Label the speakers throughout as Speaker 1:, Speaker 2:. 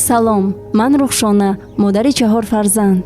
Speaker 1: Салом, ман Рухшона, модари чаҳор фарзанд.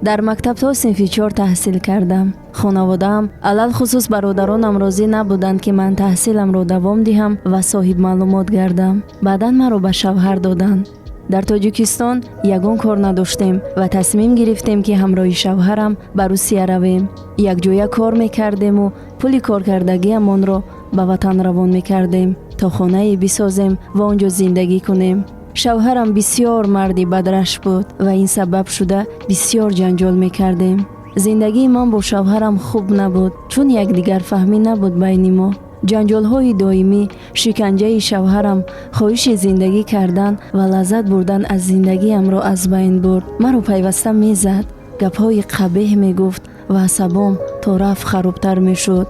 Speaker 1: Дар мактаб то синфи чор таҳсил кардам. Хонаводаам, алалхусус бародаронам, розӣ набуданд, ки ман таҳсиламро давом диҳам ва соҳибмаълумот гардам. Баъдан маро ба шавҳар доданд. Дар Тоҷикистон ягон кор надоштем ва тасмим гирифтем, ки ҳамроҳи шавҳарам ба Русия равем. Якҷоя кор мекардему пули коркардагиамонро ба ватан равон мекардем, то хонае бисозем ва он ҷо зиндагӣ кунем. Шавҳарам бисьёр марди бадраш буд ва ин сабаб шуда бисьёр ҷанҷол мекардем. Зиндагии ман бо шавҳарам хуб набуд, чун якдигарфаҳмӣ набуд байни мо. Ҷанҷолҳои доимӣ, шиканҷаи шавҳарам хоҳиши зиндагӣ кардан ва лаззат бурдан аз зиндагиамро аз байн бурд. Маро пайваста мезад, гапҳои қабеҳ мегуфт ва асабом то рафт харобтар мешуд.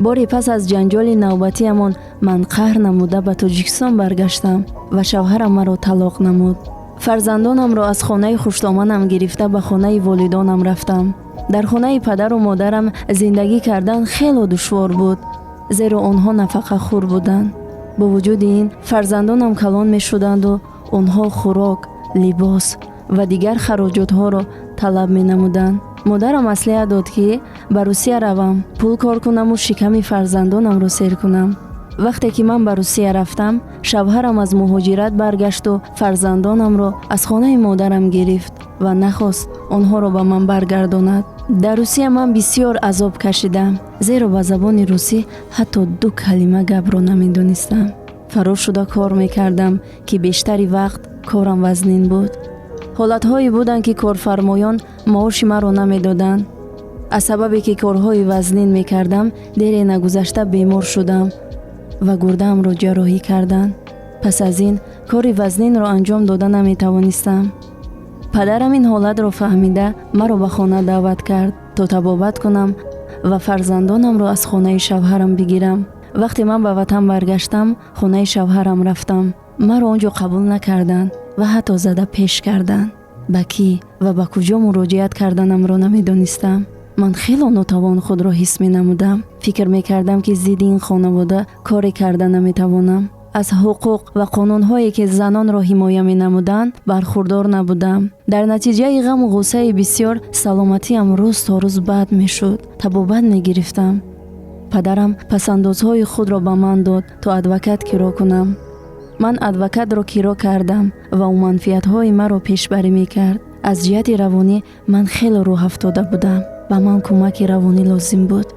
Speaker 1: Боре пас аз ҷанҷоли навбатиамон ман қаҳр намуда ба Тоҷикистон баргаштам ва шавҳарам маро талоқ намуд. Фарзандонамро аз хонаи хуштоманам гирифта, ба хонаи волидонам рафтам. Дар хонаи падару модарам зиндагӣ кардан хело душвор буд, зеро онҳо нафақахӯр буданд. Бо вуҷуди ин, фарзандонам калон мешуданду онҳо хӯрок, либос ва дигар хароҷотҳоро талаб менамуданд. Модарам маслиҳат дод, ки ба Русия равам, пул кор кунаму шиками фарзандонамро сер кунам. Вақте ки ман ба Русия рафтам, шавҳарам аз муҳоҷират баргашту фарзандонамро аз хонаи модарам гирифт ва нахост онҳоро ба ман баргардонад. Дар Русия ман бисьёр азоб кашидам, зеро ба забони русӣ ҳатто ду калима гапро намедонистам. Фарор шуда кор мекардам, ки бештари вақт корам вазнин буд. Ҳолатҳое буданд, ки корфармоён маоши маро намедоданд. Аз сабабе ки корҳои вазнин мекардам, дере нагузашта бемор шудам ва гурдаамро ҷарроҳӣ карданд. Пас аз ин кори вазнинро анҷом дода наметавонистам. Падарам ин ҳолатро фаҳмида, маро ба хона даъват кард, то табобат кунам ва фарзандонамро аз хонаи шавҳарам бигирам. Вақте ман ба ватан баргаштам, хонаи шавҳарам рафтам. Маро он ҷо қабул накарданд ва ҳатто зада пеш карданд. Ба кӣ ва ба куҷо муроҷиат карданамро намедонистам. Ман хело нотавон худро ҳис менамудам. Фикр мекардам, ки зидди ин хонавода коре карда наметавонам. Аз ҳуқуқ ва қонунҳое, ки занонро ҳимоя менамуданд, бархурдор набудам. Дар натиҷаи ғаму ғуссаи бисьёр саломатиам рӯз то рӯз бад мешуд. Табобат мегирифтам. Падарам пасандозҳои худро ба ман дод, то адвокат киро кунам. Ман адвокатро киро кардам ва ӯ манфиатҳои маро пешбарӣ мекард. Аз ҷиҳати равонӣ ман хеле рӯҳафтода будам. Ба ман кӯмаки равонӣ лозим буд.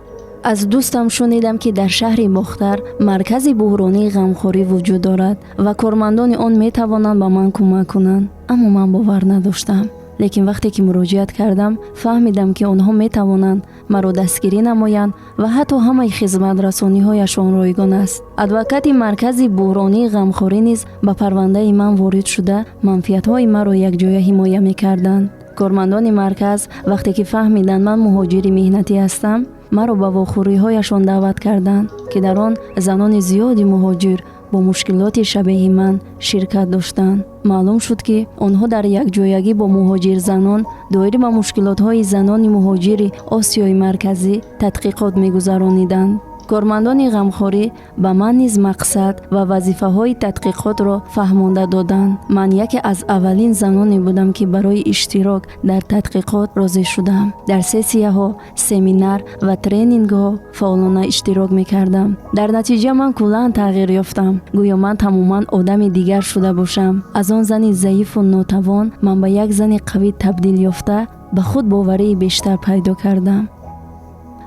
Speaker 1: Аз дӯстам шунидам, ки дар шаҳри Бохтар маркази буҳронии ғамхорӣ вуҷуд дорад ва кормандони он метавонанд ба ман кӯмак кунанд, аммо ман бовар надоштам. Лекин вақте ки муроҷиат кардам, фаҳмидам, ки онҳо метавонанд маро дастгирӣ намоянд ва ҳатто ҳамаи хизматрасониҳояшон ройгон аст. Адвокати маркази буҳронии ғамхорӣ низ ба парвандаи ман ворид шуда, манфиатҳои маро якҷоя ҳимоя мекарданд. Кормандони марказ, вақте ки фаҳмиданд ман муҳоҷири меҳнатӣ ҳастам, маро ба вохӯриҳояшон даъват карданд, ки дар он занони зиёди муҳоҷир бо мушкилоти шабеҳи ман ширкат доштанд. Маълум шуд, ки онҳо дар якҷоягӣ бо муҳоҷирзанон доир ба мушкилотҳои занони муҳоҷири Осиёи Марказӣ тадқиқот мегузарониданд. Кормандони ғамхорӣ ба ман низ мақсад ва вазифаҳои тадқиқотро фаҳмонда доданд. Ман яке аз аввалин заноне будам, ки барои иштирок дар тадқиқот розӣ шудам. Дар сессияҳо, семинар ва тренингҳо фаъолона иштирок мекардам. Дар натиҷа ман куллан тағйир ёфтам. Гӯё ман тамоман одами дигар шуда бошам. Аз он зани заифу нотавон ман ба як зани қавӣ табдил ёфта, ба худ боварии бештар пайдо кардам.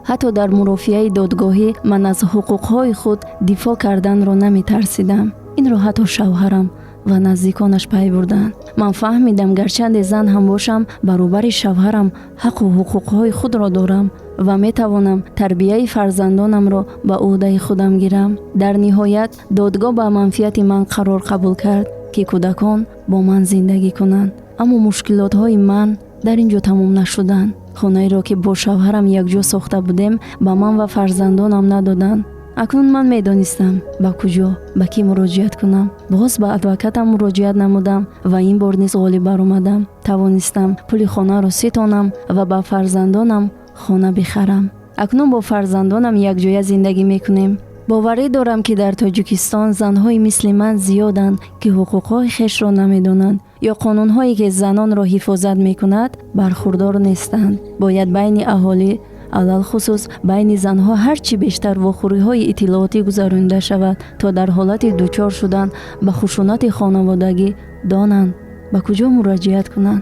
Speaker 1: Ҳатто дар мурофиаи додгоҳӣ ман аз ҳуқуқҳои худ дифоъ карданро наметарсидам. Инро ҳатто шавҳарам ва наздиконаш пай бурданд. Ман фаҳмидам, гарчанде зан ҳам бошам, баробари шавҳарам ҳаққу ҳуқуқҳои худро дорам ва метавонам тарбияи фарзандонамро ба ӯҳдаи худам гирам. Дар ниҳоят додгоҳ ба манфиати ман қарор қабул кард, ки кӯдакон бо ман зиндагӣ кунанд. Аммо мушкилотҳои ман дар ин ҷо тамом нашуданд. Хонаеро, ки бо шавҳарам якҷо сохта будем, ба ман ва фарзандонам надоданд. Акнун ман медонистам, ба куҷо, ба кӣ муроҷиат кунам. Боз ба адвокатам муроҷиат намудам ва ин бор низ ғолиб баромадам. Тавонистам пули хонаро ситонам ва ба фарзандонам хона бихарам. Акнун бо фарзандонам якҷоя зиндагӣ мекунем. Боварӣ дорам, ки дар Тоҷикистон занҳои мисли ман зиёданд, ки ҳуқуқҳои хешро намедонанд ё қонунҳое, ки занонро ҳифозат мекунад, бархурдор нестанд. Бояд байни аҳолӣ, алалхусус байни занҳо, ҳар чӣ бештар вохӯриҳои иттилоотӣ гузаронида шавад, то дар ҳолати дучор шудан ба хушунати хонаводагӣ донанд, ба куҷо муроҷиат кунанд.